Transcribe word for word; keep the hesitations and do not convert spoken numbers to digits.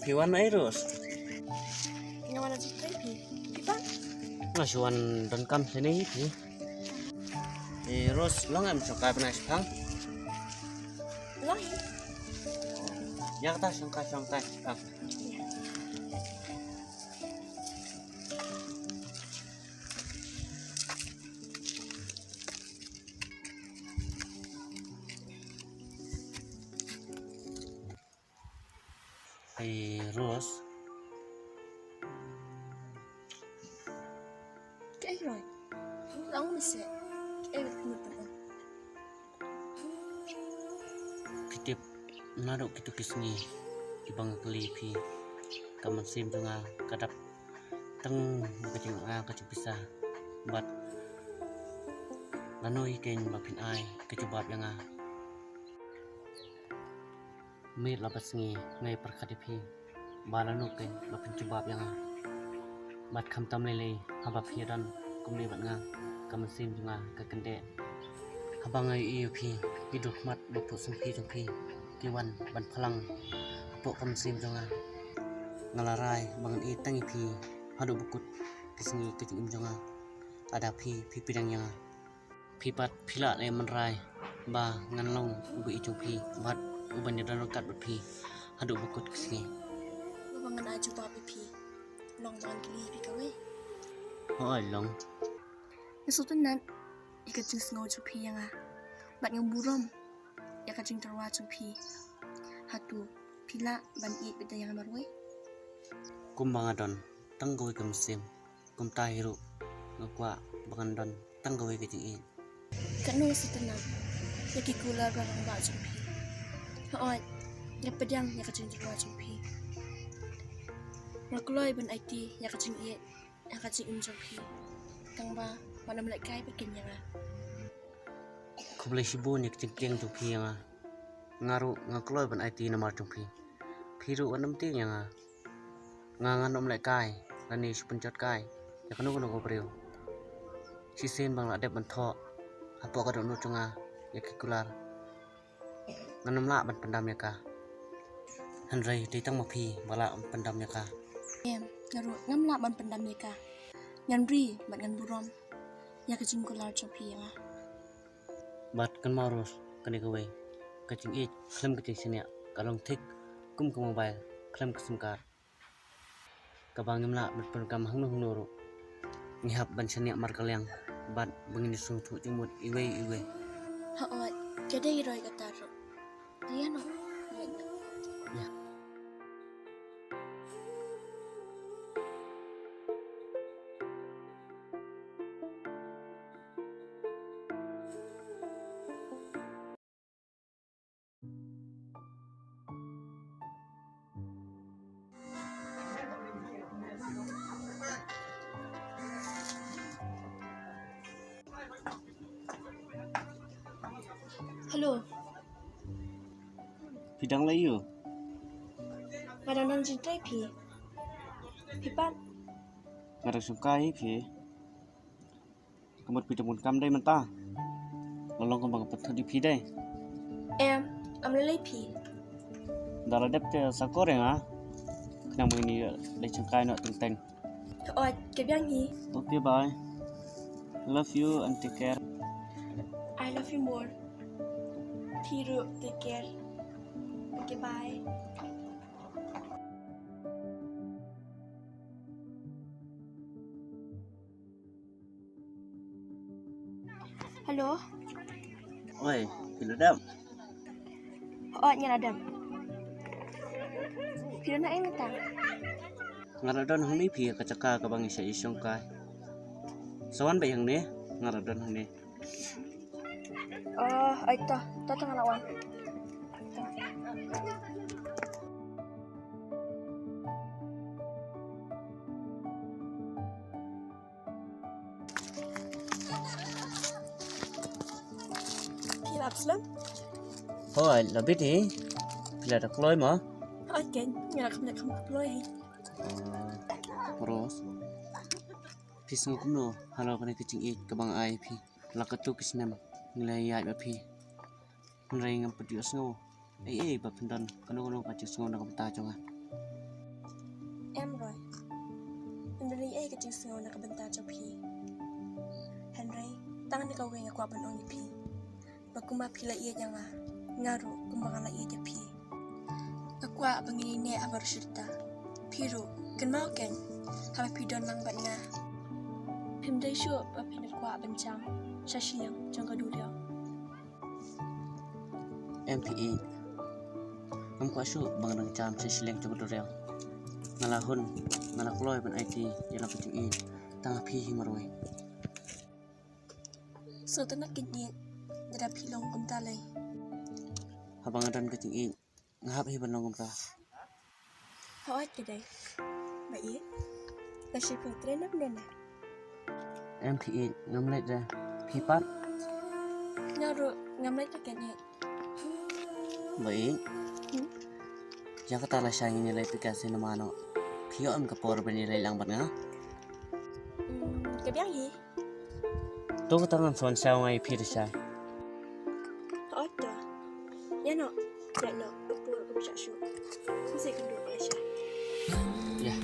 Phi wan ei, Rose? Nga wan na jingtrei phi. Phi pat? Nga shu wan donkam sini phi. Eh, Rose, long em shongkai bnai shipang? Long hi. Ïa kata shongkai, shongkai shipang. Ai Rose. Kaei Roy? Long mase. Kaei Roy? Phi tip naduh kito ki sngi kiba nga kylli phi, ka mynsiem jong nga ka dap tang ka jingïohi ka jingpisa. Bad lano hi keiñ ba phin ai ka jubab ïa nga? Miet la bad sngi nga ïa pyrkhat ïa phi ba lano keiñ ba phin jubab ïa nga. Bad khamtam lei lei haba phi don kumne bad nga, ka mynsiem jong nga ka kyndeh. Haba nga ïohi ïa phi, ki dukmat ba phuh sngewbha jong phi ki wan ban phlang hapoh ka mynsiem jong nga. Nga la rai ba ngan ïeit tang ïa phi haduh ba kut ki sngi ka jingim jong nga. Lada phi, phi pdiang ïa nga, phi pat phi lah leh mynrai ba ngan long uba ïeit jong phi bad uban ïadon ryngkat bad phi haduh ba kut ki sngi. Ba ngan ai jubab ïa phi, long ba ngan kylli phi kawei. Hooid long. Nga sngewtynnat ïa ka jingsngew jong phi ïa nga bad nga burom ïa ka jingtyrwa jong phi. Hato phi lah ban ïeit beit ïa nga marwei? Kumba nga don tang kawei ka mynsiem, kumta hi ruh nga kwah ba ngan don tang kawei ka jingïeit. Katno nga sngewtynnat ïa ki kular rangbah jong phi. Hooid, nga pdiang ïa ka jingtyrwa jong phi. Nga kloi ban aiti ïa ka jingïeit ha ka jingim jong phi. Tangba wat nym lehkai beit ïa nga. Khublei shibun ïa ka jingpdiang jong phi ïa nga. Nga ruh nga kloi ban aiti namar jong phi. Phi ruh wat nym tieng ïa nga. Nga ngan nym lehkai lane shu pynjot kai ïa kano kano ka briew. Shisien ba nga la dep ban thoh hapoh ka dohnud jong nga ïa ki kular, ngan nym lah ban pyndam ïa ka. Hynrei dei tang ma phi ba lah ban pyndam ïa ka. Em, nga ruh ngam lah ban pyndam ïa ka. Ngan ri bad ngan burom ïa ka jingkular jong phi ïa nga. Bad kynmaw Rose, kane kawei, ka jingïeit khlem ka jingshaniah ka long thik kum ka mobile khlem ka sim card. Kaba ngim lah ban pyndonkam hangno hangno ruh, ngi hap ban shaniah markylliang bad ba ngin ïasngewthuh jingmut iwei iwei. Hooid, ka dei Roy kata ruh. Ïa no. Ïa. Hello. Phi dang leh aiu? Nga dang don jingtrei phi. Phi pat? Nga dang shongkai phi. Ka mut phi dang bun kam dei mynta. Long long kumba nga pynthut ïa phi dei. Em, ym lei lei phi. Da la dep te sa kor ïa nga. Khnang ba ngin ïa leit shongkai noh teng teng. Hooid, ka biang hi. Okay, bye. Love you and take care. I love you more. Phi ruh, take care. Okay, bye. Hello. Oi, phi la dep? Hooid, nga la dep. Phi don ei mynta? Nga la don hangne phi, ka jaka kaba ngi shah ïashongkai. Sa wan beit hangne, nga la don hangne. Oh, ai to, to, to nga la wan. Phi la slem? Hooid, la bit hi. Phi la da kloi mo? Hooid keiñ, nga la kham, la kham kloi hi. Oh, Rose. Phi sngew kumno halor kane ka jingïeit kaba nga ai phi? La katto ki snem ngi la ïaid bad phi, hynrei ngam pat ïohsngew ei ei ba phin don kano kano ka jingsngew na ka bynta jong nga. Nalei ei ka jingsngew na ka bynta jong phi. Hynrei tang na kawei nga kwah ban ong ïa phi ba kumba phi la ïeit ïa nga, nga ruh kumba nga la ïeit ïa phi. Nga kwah ba ngin ïaineh ha baroh shi rta. Phi ruh kynmaw kein haba phi don lang bad nga. Phim dei shuh ba phin kwah ban jam sha shiliang jong ka duriaw. Em phi ïeit, ngam kwah shuh ba nga dang jam sha shiliang jong ka duriaw. Nga la hun, nga la kloi ban aiti ïa la ka jingïeit tang ha phi hi marwei. Sngewtynnat kein ïeit, lada phi long kumta lei. Haba nga don ka jingïeit nga hap hi ban long kumta. Hooid ka dei. Ba ïeit, lashai phi trei na bneng na? Em phi ïeit, ngam leit re. Phi pat? Nga ruh ngam leit re kein ïeit. Ba ïeit. Hmm? Ïa kata lashai ngin ïaleit phi ka cinema noh. Phi ïoh em ka por ban ïaleit lang bad nga? Hmm, ka biang hi. To kata ngan sa wan shaw nga ïa phi lashai. Hooid to. Ïa noh. Ïa noh. Ka por ka biang shuh. Kumse kan dur lashai. Ïa.